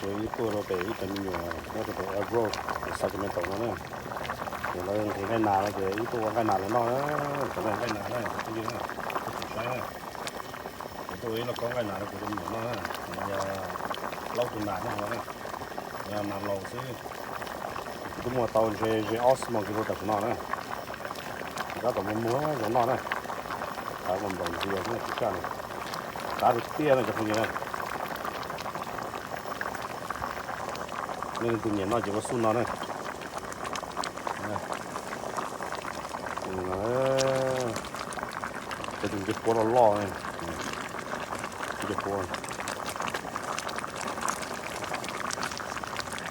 Ib tuaj rau pem ib cov me nyuam nyob rau pem Elk Grove, Sacramento no na. Ces lawv nqhis nqaij nas no ces ib tuaj ua nqaij nas lawv noj na. Cov no nqaij nas na, cov phooj ywg na, tus saib na. Ces tuaj ua ib lauj kaub nqaij nas rau kuv cov me nyuam noj na. Yog plaub tus nas nyob hauv no na. Yog nas laus xwb. Kuv twb muag tau ntshe ze ob xwb mas kuv rau tam sim no na. Tab tom muag muag zoo noj na. Qab uas nplaum ntxias xwb na, kuv caj no. Qab tiag tiag no cov phooj ywg na. Nej leej twg nyiam noj ces ua xub no na. Cov tus ncej puab loj loj, ncej puab.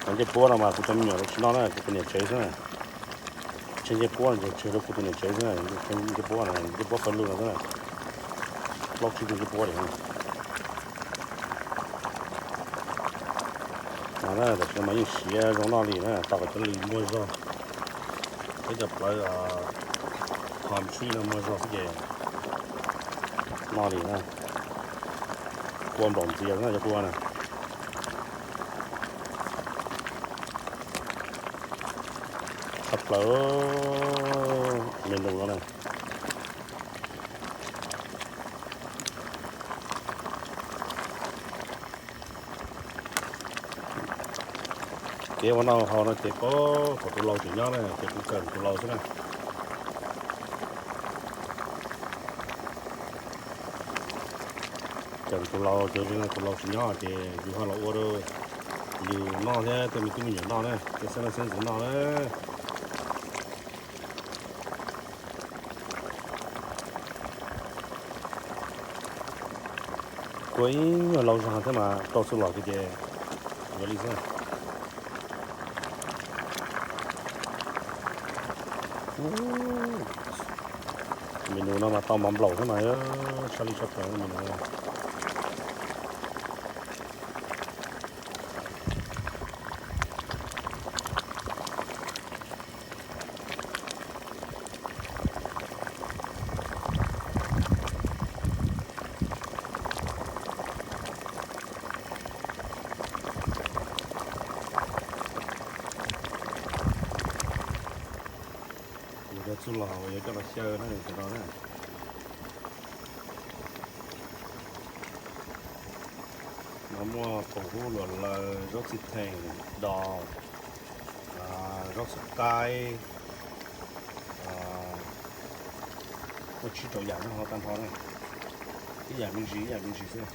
Cov ncej puab no mas kuv cov me nyuam lawv tsis noj na, kuv tus niam tsev xwb na. Tseg ncej puab no ces tseg rau kuv tus niam tsev xwb na, ncej puab no, ncej puab fawj lug no xwb na. Plaub tsib tug ncej puab li. No na, tam sim no mas yeej siav zoo noj li na, tos kom cov lws muag zog, thiab cov plawv palm tree no muag zog xwb ces noj li na. Kua nplaum ntxias na cov kua na. Tshaj plaws me nus no na. Kev ua noj haus no ces pab thaum tus laus tseem nyob na ces kuv kawm tus laus xwb na. Kawm tus laus ces tus laus tsis nyob ces yus ho los ua rau yus noj thiab tej me tub me nyuam noj na, tej xeeb leej xeeb ntxwv noj na. Kua ib nyuag laus zog thiab mas rau txuj lom kawg ces yuav li xwb. Me nus no mas tau mov nplaum thiab mas tshaj li tshaj plaws me nus no. Kuv cov txuj lom uas yuav coj los xyaw na cov no na. No muaj qaum hub luam laws, zaub txhim theem, dos, zaub txhim qaib, muaj tsib rau yam nyob hauv tag nrho na. Ib yam me ntsis ib yam me ntsis xwb.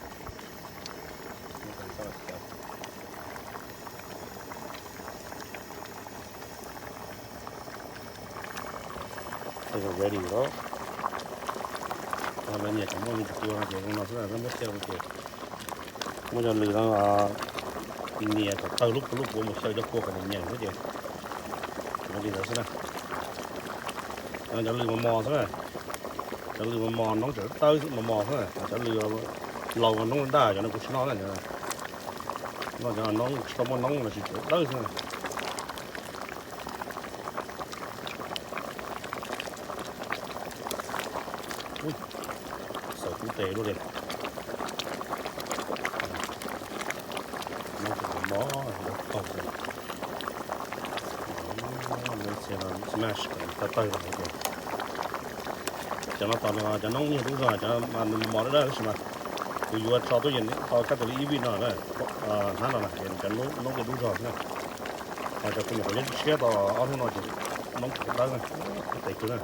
Ready lawm. Lawv nyiam kom muaj me ntsis kua no ces zoo no xwb, lawv muab xyaw ces muab cov lws no nias kom tawg lub puav lub puav mus xyaw cov kua kom nyiam nyiam xwb ces li ntawd xwb na. Cov lws mos mos xwb na, cov lws mos mos noob tseem dawb xwb mos mos xwb na, cov lws laus mas noob daj cov no kuv tsis noj na. Noj cov noob tsis tau muaj noob los sis tseem dawb xwb na. Xaus kub tes luaj li. Noob tseem mos mos taug xwb. Lawv txhia no smash kom tawg tawg rau hauv ces cov no tos cov noob nyuag dub zog, cov mos mos dawb dawb tab sis mas kuv yuav tso tuaj yeej tau kab tus li ib vij no na, hnab no na ces cov noob ces dub zog xwb na. Ho cov kuv nyuam qhuav nyob tshiab tau ob hnub no ces noob tseem dawb na, kub tes kawg na.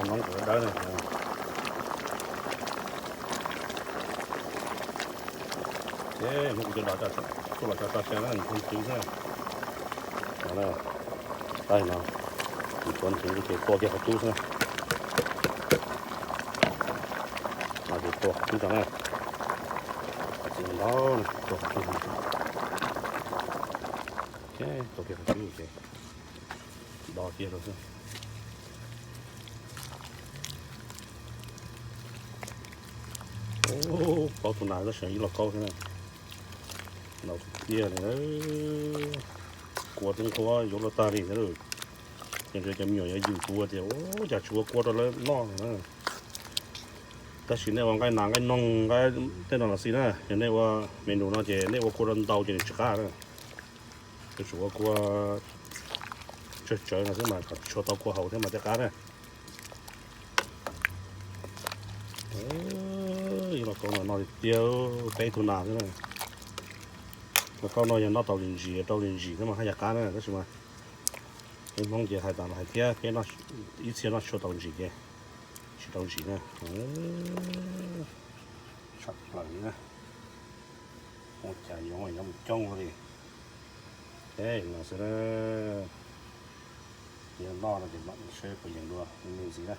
Noob tseem dawb na. Ces muab kuv cov dos coj los tso tso xyaw na, nws tshuav ntxhwv xwb na. Taig no, nws tshuav ntxhwv ces tua kiag qhov cub xwb na. No ces tua qhov cub tso na. Qhov txwv ntau na, tua qhov cub. Tua kiag qhov cub ces do kiag rau xwb. Plaub tus nas tab sis ib los kaub xwb na. Ntau tiag tiag li, kua twb nqhuab yuav luaj tag li thiab. Ces cov me nyuam yuav yws kuv tias, ua cas tsis ua kua rau lawv noj no na. Tab sis nej ua nqaij nas nqaij noog nqaij tej no los xij na, yog nej ua menu no ces nej ua kua rau ntau ces nws tsis qab na. Yuav tsum ua kua tsawg tsawg no xwb mas kom tshua tau kua haus thiab mas thiaj qab na. Lauj kaub no no tiag tiag, peb tug nas xwb na. Lauj kaub no yog noj tau ntsim ntsim rau ntsim ntsim thiab mas haj yam qab na, tab sis mas peb Hmoob ces hais tas los hais thiab, peb ib txhia noj tsis tshua tau ntsim ces tsis tau ntsim na. Tshaj plaws li na. Ua cas yuav yuav mus coob li. Ces no xwb na, yog noj no ces mam seb puas yeem dua me ntxiv na.